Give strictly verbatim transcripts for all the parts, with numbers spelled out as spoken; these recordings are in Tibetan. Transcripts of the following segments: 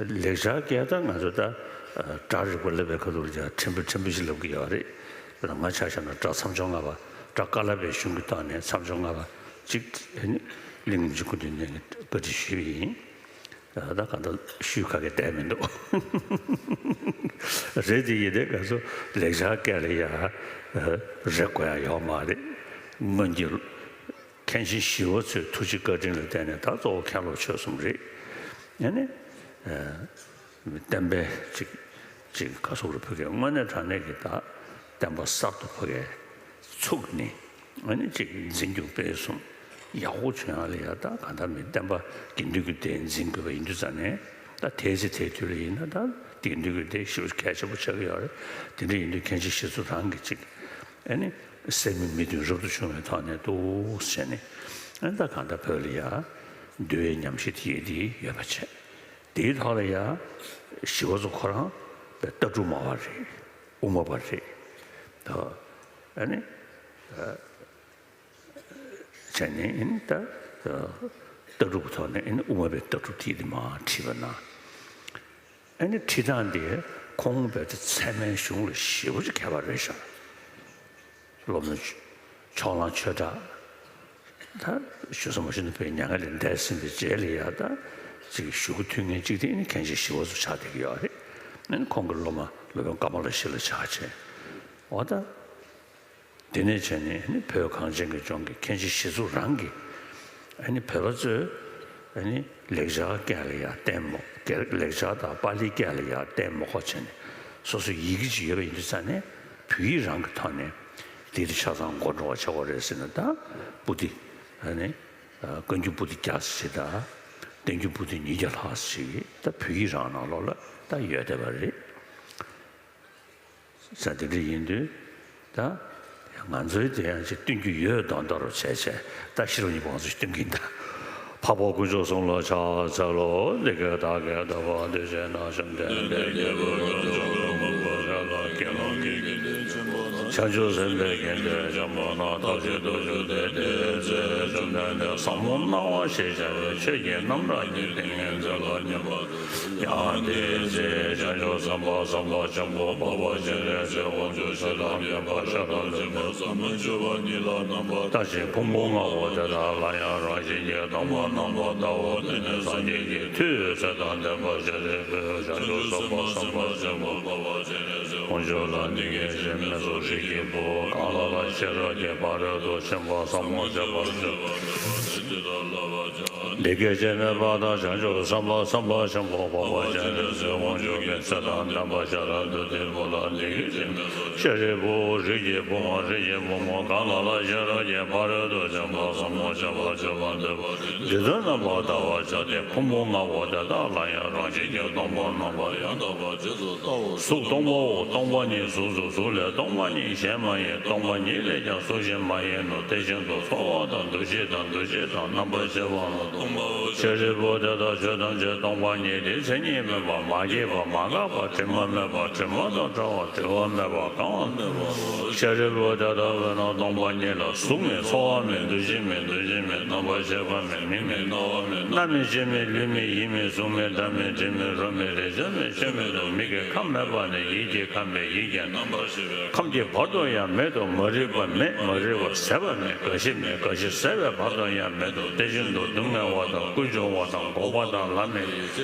ལེགས་སྦྱར་སྐད་ད་ང་ཚོ་ད་སྒྲ་རིག་པ་ལབ་པའི་ཁ་ཐུག་ལ་ཡང་ཕྲན་བུ་ཕྲན་བུ་ཞིག་ལབ་ཀྱི་ཡོད་རེད། ད་ང་ཆ་བཞག་ན་སྒྲ་མཚམས་སྦྱོར་ལྔ་པ། སྒྲ་ཀ་ལཱ་པའི་གཞུང་གི་ཐོག་ནས་མཚམས་སྦྱོར་ལྔ་པ་གཅིག་གླིང་རིན་པོ་ཆེ་སྐུ་མདུན་ནས་བཀའ་འདྲི་ཞུས་པ་ཡིན། ད་གང་ལྟར་ཤུལ་ཁ་གས་བསྡད་མི་འདུག་རེད་དེ་ཡིན་དེ་ག་ཚོད་ལེགས་སྦྱར་སྐད་ལ་ཡང་རེ་དགོས་ཡ་ཡོད་མ་རེད། སྔོན་གྱི་མཁན་ཆེན་ཞི་བ་འཚོའི་ཐུགས་རྗེ་བཀའ་དྲིན་ལ་བརྟེན་ནས་ད་གཙོ་བོ་མཁན་སློབ་ཆོས་གསུམ་རེད། ཨ་ནི། བསྟན་པའི་ཅིག་ཅིག་ག་སོག་རུ་ཕ་གིའི་དངོས་གནས་དྲང་གནས་ཀྱི་ད་བསྟན་པ་གསར་དུ་ཕ་གིའི་ཚུགས་ནི་ཨ་ནི་ཅིག་འཛིན་སྐྱོང་སྤེལ་གསུམ་ཡག་པོ་བྱུང་ཡ་ལ་ཡ་ད་གང་ལྟར་མི་བསྟན་པ་དགེ་འདུན་གྱི་སྡེ་འཛིན་དགོས་པ་ཡིན་དུས་ཙང་ནས་ད་དེའི་ཚེ་དེའི་དུས་ལ་ཡིན་ན་ད་དགེ་འདུན་གྱི་སྡེ་ཞེ་པོ་གལ་ཆེན་པོ་ཆགས་ཀྱི་ཡོད་རེད། དེ་འདྲ་ཡིན་དུས་མཁན་ཆེན་ཞི་འཚོ་རང་གིས་ཅིག་ཨ་ནི་སད་མི་མི་བདུན་རབ་ཏུ་བྱུང་བའི་ཐོག་ནས་འདུག་ཟེར་ནས་ཨ་ནི་ད་གང་ལྟར་བོད་ལ་ཡ་འདུལ་བའི་ཉམས་ཞིབ་དེ་ཡི་དེ་ཡོད་པ་བྱས། དེའི་ཐོག་ལ་ཡང་ཞི་བ་འཚོ་ཁོ་རང་ལྟ་གྲུབ་སྨྲ་བ་རེད། དབུ་མ་པ་རེད། ད་ཨ་ནི་བྱས་ནས་ཨ་ནི་ད་ལྟ་གྲུབ་ཐོག་ནས་ཨ་ནི་དབུ་མ་པའི་ལྟ་གྲུབ་དེ་དེ་མར་ཁྲིད་པ་ན་ཨ་ནི་ཁྲིད་སྟངས་དེ་ཁོང་རྦད་དེ་ཚད་མའི་གཞུང་ལ་ཞེ་པོ་ཅིག་མཁས་པ་རེད་ཤག་སློབ་དཔོན་ཕྱོགས་གླང་ཆོས་གྲགས། ད་ཞུ་ས་མ་ཞུ་ན་བོད་མྱ་ངན་ལས་འདས་ཟིན་པའི་རྗེས་ལ་ཡ་ད་ཅིག་ཞུ་སྒོ་ཐུབ་མཁན་གཅིག་དེ་ནི་མཁན་ཆེན་ཞི་བ་འཚོ་ཆགས་བསྡད་ཀྱི་ཡོད་རེད། ཨ་ནི་ཁོང་གི་སློབ་མ་སློབ་དཔོན་ཀ་མ་ལ་ཤཱི་ལ་ཆགས་བྱས། འོ་ད། དེ་ནས་བྱས་ནས་ཨ་ནི་བོད་གངས་ཅན་གྱི་ལྗོངས་ཀྱི་མཁན་ཆེན་ཞི་འཚོ་རང་གིས་ཨ་ནི་བོད་པ་ཚོས་ཨ་ནི་ལེགས་སྦྱར་སྐད་ལ་ཡ་ལྟད་མོ་ལེགས་སྦྱར་དང་པཱ་ལིའི་སྐད་ལ་ཡ་ལྟད་མོ་ཁོ་བྱས་ནས་སོ་སོ་ཡི་གེ་ཅིག་ཡོད་པ་ཡིན་དུས་ཙང་ནས་བོད་ཡིག་རང་གི་ཐོག་ནས། དེ་དེ་ཆ་ཚང་མགོ་འགྲོ་བ་ཆགས་པ་རེད་ཟེར་ན་ད་པོ་ཏི་ཨ་ནི་བཀའ་འགྱུར་པོ་ཏི་བརྒྱ་ཙམ་ཞིག་དང་བསྟན་འགྱུར་པོ་ཏི་ཉིས་བརྒྱ་ལྷག་ཙམ་ཞིག་ད་བོད་ཡིག་རང་ནང་ལོགས་ལ་ད་ཡོད་བསྡད་པ་རེད། ས་དེ་འདྲ་ཡིན་དུས་ད་ང་ཚོའི་དེ་ཡང་ཅིག་སྟོན་རྒྱུ་ཡོད་མདོག་མདོག་རུ་བྱས་བྱས་ད་ཤེས་རབ་སྙིང་པོ་ང་ཚོས་སྟོན་གྱིན་གདའ། འཕགས་པ་དཀོན་མཆོག་གསུམ་ལ་ཕྱག་འཚལ་ལོ། འདི་སྐད་བདག་གིས་ཐོས་པ་དེ་བཞིན་ནོ། བཅོམ་ལྡན་འདས་རྒྱལ་པོ་དཀོན་མཆོག་གསུམ་ལ་ཕྱག་འཚལ་ལོ། དགེ་སློང་གི་བྱང་ཆུབ་སེམས་དཔའི་དགེ་འདུན་ཆེན་པོ་རྣམས་ཐབས་ཤེས་ཐུགས་ཆུང་སྟེ། དེའི་ཚེ་བཅོམ་ལྡན་འདས་ཟབ་མོ་སྣང་བ་ཞེས་བྱ་བའི་ཆོས་ཀྱི་རྣམ་གྲངས་ཀྱི་ཏིང་ངེ་འཛིན་ལ་སྙོམས་པར་ཡང་དེའི་ཚེ་བྱང་ཆུབ་སེམས་དཔའ་སེམས་དཔའ་ཆེན་པོ་འཕགས་པ་སྤྱན་རས་གཟིགས་དབང་ཕྱུག་ཆོས་དང་ལྡན་པ་ཤེས་རབ་ཀྱི་ཕ་ཟབ་མོ་སྤྱོད་པ་ཉིད་ལ་རྣམ་པར་ལྟ་ཞིང་ཕུང་པོ་ལྔ་པོ་དེ་དག་ལ་ཡང་རང་བཞིན་གྱིས་སྟོང་པར་རྣམ་པར་བལྟའོ། དེ་ནས་སངས་རྒྱས་ཀྱི་མཐུས་ཚེ་དང་ལྡན་པ་སྤྱན་རས་གཟིགས་དབང་ཕྱུག་ཆོས་དང་ལྡན་པ་སྤྱན་རས་གཟིགས་དབང་ཕྱུག་ལ་འདི་སྐད་ཅེས་སྨྲས་སོ། རིགས་ཀྱི་བུ་གང་ལ་ལ་ཤེས་རབ་ཀྱི་ཕ་རོལ་ཏུ་ཕྱིན་པ་ཟབ་མོ་སྤྱད་པར་བྱ་བ་འདི་སྐད་ཅེས་སྨྲས་པ་དང་། བྱང་ཆུབ་སེམས་དཔའ་སེམས་དཔའ་ཆེན་པོ་འཕགས་པ་སྤྱན་རས་གཟིགས་དབང་ཕྱུག་གིས་ཚེ་དང་ལྡན་པ་ཤེས་རབ་ཏུ་སྟོན་པ་ལ་འདི་སྐད་ཅེས་སྨྲས་སོ། ཤེས་རིག་པོ། རིགས་ཀྱི་བུའམ་རིགས་ཀྱི་བུ་མོ་གང་ལ་ལ་ཤེས་རབ་ཀྱི་ཕ་རོལ་ཏུ་ཕྱིན་པ་ཟབ་མོ་སྤྱད་པར་བྱ་བ་འདོད་པ་དེས་འདི་ལྟར་རྣམ་པར་བལྟ་བར་བྱ་སྟེ། ཕུང་པོ་ལྔ་པོ་དེ་དག་ལ་ཡང་རང་བཞིན་གྱིས་སྟོང་པར་རྣམ་པར་ཡང་དག་པར་རྗེས་སུ་བལྟའོ། གཟུགས་སྟོང་པའོ། སྟོང་པ་ཉིད་གཟུགས་སོ། གཟུགས་ལས་སྟོང་པ་ཉིད་གཞན་མ་ཡིན། སྟོང་པ་ཉིད་ལས་ཀྱང་གཟུགས་གཞན་མ་ཡིན་ནོ། དེ་བཞིན་དུ་ཚོར་བ་དང་། འདུ་ཤེས་དང་། འདུ་བྱེད་དང་། རྣམ་པར་ཤེས་པའང་སྟོང་པའོ། ཤེས་རིག་པོ། དེ་ལྟར་ཆོས་ཐམས་ཅད་སྟོང་པ་ཉིད་དེ། མཚན་ཉིད་མེད་པ། མ་སྐྱེས་པ། མ་འགགས་པ། དྲི་མ་མེད་པ། དྲི་མ་དང་བྲལ་བ། བྲི་བ་མེད་པ། གང་བ་མེད་པའོ། ཤེས་རིག་པོ། དེ་ལྟ་བས་ན་སྟོང་པ་ཉིད་ལ་གཟུགས་མེད། ཚོར་བ་མེད། འདུ་ཤེས་མེད། འདུ་བྱེད་མེད། རྣམ་པར་ཤེས་པ་མེད། མིག་མེད། རྣ་བ་མེད། སྣ་མེད། ལྕེ་མེད། ལུས་མེད། ཡིད་མེད། གཟུགས་མེད། སྒྲ་མེད། དྲི་མེད། རོ་མེད། རེག་བྱ་མེད། ཆོས་མེད་དོ། མིག་གི་ཁམས་མེད་པ་ནས་ཡིད་ཀྱི་ཁམས་མེད། ཡིད་ཀྱི་རྣམ་པར་ཤེས་པའི་ཁམས་ཀྱི་བར་དུ་ཡང་མེད་དོ། མ་རིག་པ་མེད། མ་རིག་པ་ཟད་པ་མེད། རྒ་ཤི་མེད། རྒ་ཤི་ཟད་པའི་བར་དུ་ཡང་མེད་དོ། དེ་བཞིན་དུ་སྡུག་བསྔལ་བ་དང་། ཀུན་འབྱུང་བ་དང་། འགོག་པ་དང་། ལམ་མེད།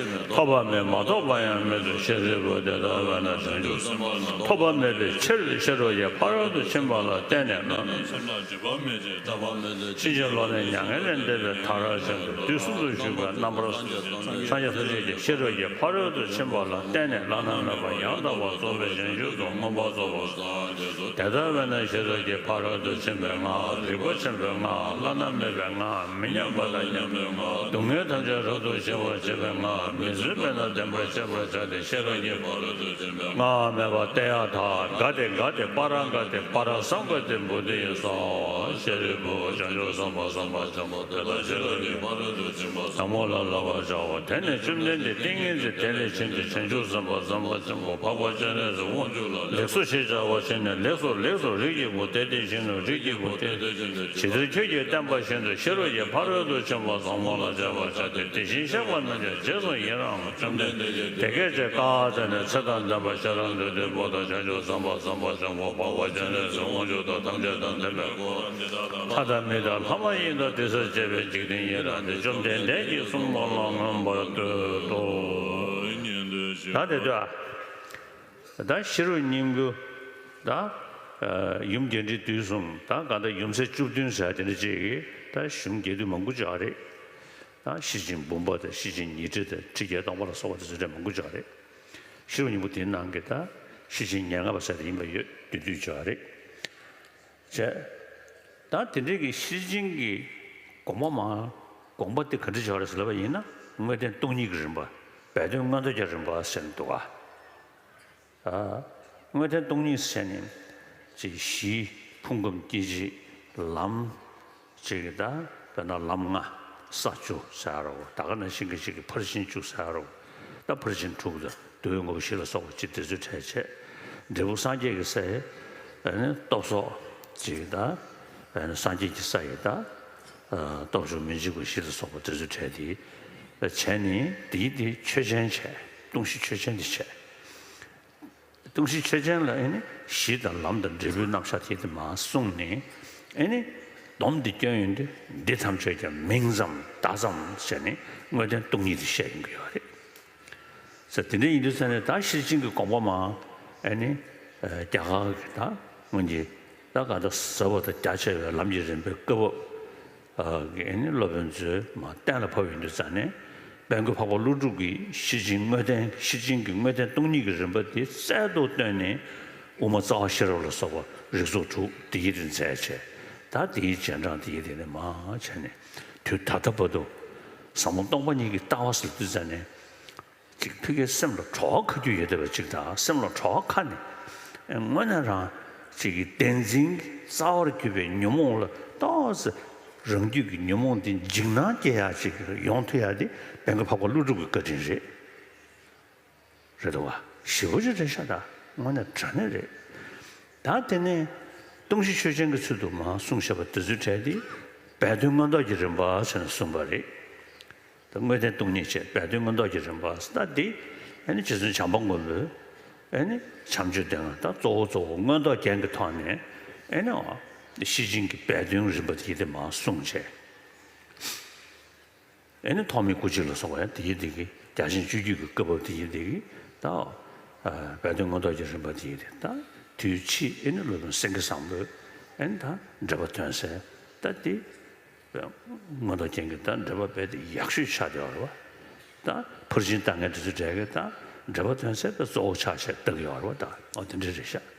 ཐོབ་པ་མེད། མ་ཐོབ་པ་ཡང་མེད་དོ། ཤེས་རིག་པོ། དེ་ལྟ་བས་ན་བྱང་ཆུབ་སེམས་དཔའ་རྣམས་ཐོབ་པ་མེད་པའི་ཕྱིར། ཤེས་རབ་ཀྱི་ཕ་རོལ་ཏུ་ཕྱིན་པ་ལ་བརྟེན་ནས་ན། ཕྱིན་ཅི་ལོག་ནས་མྱ་ངན་ལས་འདས་པའི་མཐར་ཕྱིན་ཏོ། དུས་གསུམ་དུ་བཞུགས་པའི་རྣམ་པར་སངས་རྒྱས་ཐམས་ཅད་ཀྱི་ཤེས་རབ་ཀྱི་ཕ་རོལ་ཏུ་ཕྱིན་པ་ལ་བརྟེན་ནས་བླ་ན་མེད་པ་ཡང་དག་པར་རྫོགས་པའི་བྱང་ཆུབ་ཏུ་མངོན་པར་རྫོགས་པ། དེ་ལྟ་བས་ན་ཤེས་རབ་ཀྱི་ཕ་རོལ་ཏུ་ཕྱིན་པའི་སྔགས། རིག་པ་ཆེན་པོའི་སྔགས། བླ་ན་མེད་པའི་སྔགས། མི་མཉམ་པ་དང་མཉམ་པའི་སྔགས། སྡུག་བསྔལ་ཐམས་ཅད་རབ་ཏུ་ཞི་བར་བྱེད་པའི་སྔགས། མི་བཟོད་པས་ན་བདེན་པར་ཤེས་པར་བྱ་སྟེ། ཤེས་རབ་ཀྱི་ཕ་རོལ་ཏུ་སྔགས་མེད་པ་ཏདྱ་ཐཱ། ག་ཏེ་ག་ཏེ་པཱ་ར་ག་ཏེ་པཱ་ར་སཾ་ག་ཏེ་བོ་དྷི་ཡེ་སྭཱ་ཧཱ། ཤེས་རིག་པོ། བྱང་ཆུབ་སེམས་དཔའ་སེམས་དཔའ་ཆེན་པོ་དེ་དག་ཤེས་རབ་ཀྱི་ཕ་རོལ་ཏུ་ཕྱིན་པ་ཟབ་མོ་ལ་བསླབ་པར་བྱའོ། དེ་ནས་བཅོམ་ལྡན་འདས་ཏིང་ངེ་འཛིན་དེ་ལས་བྱུང་སྟེ་བྱང་ཆུབ་སེམས་དཔའ་སེམས་དཔའ་ཆེན་པོ་འཕགས་པ་སྤྱན་རས་གཟིགས་དབང་ཕྱུག་ལ་ལེགས་སོ་ཞེས་བྱ་བ་བྱས་ནས། ལེགས་སོ་ལེགས་སོ། རིགས་ཀྱི་བུ་དེ་དེ་བཞིན་ནོ། རིགས་ཀྱི་བུ་དེ་དེ་བཞིན་དུ་ཇི་ལྟར་ཁྱོད་ཀྱིས་བསྟན་པ་བཞིན་དུ་ཤེས་རབ་ཀྱི་ཕ་རོལ་ཏུ་ཕྱིན་པ་ཟབ་མོ། ལ་སྦྱར་བར་བྱ་སྟེ། དེ་བཞིན་གཤེགས་པ་རྣམས་ཀྱང་རྗེས་སུ་ཡི་རང་ངོ་། བཅོམ་ལྡན་འདས་ཀྱིས་དེ་སྐད་ཅེས་བཀའ་སྩལ་ནས། ཚེ་དང་ལྡན་པ་ཤེས་རབ་འདོད་ལྡན་པོ་དང་། བྱང་ཆུབ་སེམས་དཔའ་སེམས་དཔའ་ཆེན་པོ་འཕགས་པ་སྤྱན་རས་གཟིགས་དབང་ཕྱུག་དང་ཐམས་ཅད་དང་ལྡན་པའི་སྐུ། ལྷ་དང་མི་དང་ལྷ་མ་ཡིན་དང་། དེ་སྲས་བཅས་པའི་འཇིག་རྟེན་ཡི་རངས་ཏེ། བཅོམ་ལྡན་འདས་ཀྱིས་གསུངས་པ་ལ་མངོན་པར་བསྟོད་དོ། ད་དེ་དུས་ཨ། ད་ཤེས་རབ་སྙིང་པོ། ད་ཡུམ་རྒྱས་འབྲིང་བསྡུས་གསུམ། ད་གང་ལྟར་ཡུམ་སྲས་བཅུ་བདུན་ཟེར་དེ་འདྲ་ཅིག་གིས་ད་གཞུང་རྒྱས་བསྡུས་མང་པོ་ཅིག་ཡོད་རེད། ད་ཤེར་ཕྱིན་འབུམ་པ་དང་ཤེར་ཕྱིན་ཉི་ཁྲི་དང་ཁྲི་བརྒྱད་སྟོང་པ་ལ་སོགས་པ་དེ་ཚོ་འདྲ་མང་པོ་ཅིག་ཡོད་རེད། ཤེས་རབ་སྙིང་པོ་དེའི་ནང་གི་ད་ཤེར་ཕྱིན་ཉེར་ལྔ་པ་ཟེར་དེ་ཡིན་པ་ཡོད། བསྡུས་བསྡུས་ཅིག་ཡོད་རེད། བྱས། ད་དེ་འདྲའི་གི་ཤེར་ཕྱིན་གྱི་དགོངས་པ་མ། དགོངས་པ་དེ་ག་འདྲ་བྱ་བ་རེད་ཟེར་ལབ་པ་ཡིན་ན། དངོས་བསྟན་སྟོང་ཉིད་ཀྱི་རིམ་པ། སྦས་དོན་མངོན་རྟོགས་ཀྱི་རིམ་པ་ཟེར་ནས་འདུག་ག། ཨ། དངོས་བསྟན་སྟོང་ཉིད་ཟེར་ནས་ཅིག་གཞི། ཕུང་ཁམས་སྐྱེ་མཆེད། ལམ། ཅིག་གི་ད་དཔེར་ན་ལམ་ལྔ། ས་བཅུ་ཟེར་རོ། ད་ག་ནང་བཞིན་གྱི་ཅིག་གི་ཕར་ཕྱིན་བཅུ་ཟེར་རོ། ད་ཕར་ཕྱིན་དྲུག་དང་བསྡུ་བའི་དངོས་པོ་བཞི་ལ་སོགས་པ་ཅིག་དེ་ཚོའི་གྲས་བྱས། འབྲས་བུ་སངས་རྒྱས་ཀྱི་སའི་ཨ་ནི་སྟོབས་སོགས་ཅིག་ད་ཨ་ནི་སངས་རྒྱས་ཀྱི་ས་ཡི་ད་ཨ་སྟོབས་བཅུ་མི་འཇིགས་པ་བཞི་ལ་སོགས་པ་དེ་ཚོའི་གྲས་དེ་བྱས་ནས་དེའི་དེ་ཆོས་ཅན་བྱས། སྟོང་གཞི་ཆོས་ཅན་དེ་བྱས། སྟོང་གཞི་ཆོས་ཅན་ལ་ཨེ་ནི་གཞི་དང་ལམ་དང་འབྲས་བུའི་རྣམ་གཞག་དེ་དེ་མར་གསུངས་ནས། ཨེ་ནི་སྡོམ་འདི་སྐྱོན་ཡོང་དུས་འདི་ཐམས་ཅད་ཀྱང་མིང་ཙམ་བརྡ་ཙམ་བྱས་ནས་དངོས་བསྟན་སྟོང་ཉིད་དེ་བཤད་ཡོང་གི་ཡོད་རེད། ཟེར་དེ་འདྲ་ཡིན་དུས་ཙང་ནས་ད་ཤེར་ཕྱིན་གྱི་དགོངས་པ་མར་ཨེ་ནི་རྒྱ་གར་གྱི་ད་སྔོན་གྱི་ད་ག་ད་ཟབ་པ་དང་རྒྱ་ཆེ་བའི་ལམ་གྱི་རིམ་པའི་བཀའ་བབས། ཨ་གི་ཨེ་ནི་སློབ་དཔོན་ཚོས་མར་གཏན་ལ་ཕབ་ཡོང་དུས་ཙང་ནས། དཔལ་མགོན་འཕགས་པ་ཀླུ་སྒྲུབ་ཀྱིས་ཤེར་ཕྱིན་དངོས་བསྟན། ཤེར་ཕྱིན་གྱི་དངོས་བསྟན་སྟོང་ཉིད་ཀྱི་རིམ་པ་དེ་རྩལ་དུ་བཏོན་ནས། དབུ་མ་རྩ་བ་ཤེས་རབ་ལ་སོགས་པ་རིགས་ཚོགས་དྲུག་དེ་ཡི་རིགས་མཛད་བྱས། ད་དེའི་རྗེས་འབྲང་དེ་ཡི་དེ་ནས་མར་བྱས་ནས་དུས་ད་ལྟ་བར་དུ་ཟབ་མོ་སྟོང་པ་ཉིད་ཀྱི་ལྟ་བ་ཟེར་དུས་ཙང་ནས། ཅིག་ཕ་གིའི་སེམས་ལ་བྲོ་བ་ཁ་རྒྱུ་ཡོད་བསྡད་པ་ཅིག་དང་། སེམས་ལ་བྲོ་བ་ཁ་ནས་དངོས་གནས་རང་ཅིག་གི་བདེན་འཛིན་གྱི་རྩ་བར་གྱུར་པའི་ཉོན་མོངས་ལ་ཏོག་ཙམ་རང་རྒྱུད་ཀྱི་ཉོན་མོངས་དེ་འཇིགས་སྣང་སྐྱེ་ཡག་ཅིག་ཡོང་ཐུབ་ཡག་དེ་དཔལ་མགོན་འཕགས་པ་ཀླུ་སྒྲུབ་ཀྱི་བཀའ་དྲིན་རེད། རེད་འདུག་བ། ཞེ་པོ་ཅིག་རེད་ཤག་ད་དངོས་གནས་དྲང་གནས་རེད། ད་དེ་ནས་སྟོང་གཞི་ཆོས་ཅན་གྱི་ཚུལ་དུ་མར་གསུངས་བཞག་པ་དེ་ཚོའི་གྲས་དེ་སྦས་དོན་མངོན་རྟོགས་ཀྱི་རིམ་པ་ཟེར་ནས་གསུངས་པ་རེད། ད་དངོས་བསྟན་སྟོང་ཉིད་བྱས། སྦས་དོན་མངོན་རྟོགས་ཀྱི་རིམ་པ་ཟེར། ད་འདི་ཨེ་ནི་རྗེ་བཙུན་བྱམས་པ་མགོན་པོས་ཨེ་ནི་བྱམས་ཆོས་སྡེ་ལྔ་ད་གཙོ་བོ་གཙོ་བོ་མངོན་རྟོགས་རྒྱན་གྱི་ཐོག་ནས་ཨེ་ནི་ཨོ་ཤེར་ཕྱིན་གྱི་སྦས་དོན་རིམ་པ་དེ་དེ་མར་གསུངས་བྱས། ཨེ་ནི་ཐོགས་མེད་སྐུ་མཆེད་ལ་སོགས་པ་ཡང་དེ་ཡི་དེ་གི་རྒྱ་ཆེན་སྤྱོད་བརྒྱུད་ཀྱི་བཀའ་བབས་དེ་ཡི་དེ་གི་ད་ཨ་སྦས་དོན་མངོན་རྟོགས་ཀྱི་རིམ་པ་དེ་ཡི་དེ་ད་དུས་ཕྱིས་ཨེ་ནི་སློབ་དཔོན་སེང་གེ་བཟང་པོས་ཨེ་ནི་ད་འགྲེལ་པ་ཐོན་ཟེར། ད་དེ་མངོན་རྟོགས་རྒྱན་གྱི་ད་འགྲེལ་པ་རྦད་དེ་ཡག་ཤོས་ཆགས་བསྡད་ཡོད་རེད་བ། ད་ཕར་ཕྱིན་ལྟ་མཁན་དེ་ཚོའི་གྲས་ཀྱི་ད་འགྲེལ་པ་ཐོན་ཟེར་ད་གཙོ་བོ་ཆགས་བྱས་བལྟ་གི་ཡོད་རེད་བ། ད་ཨོ་དེ་འདྲ་རེད་ཤག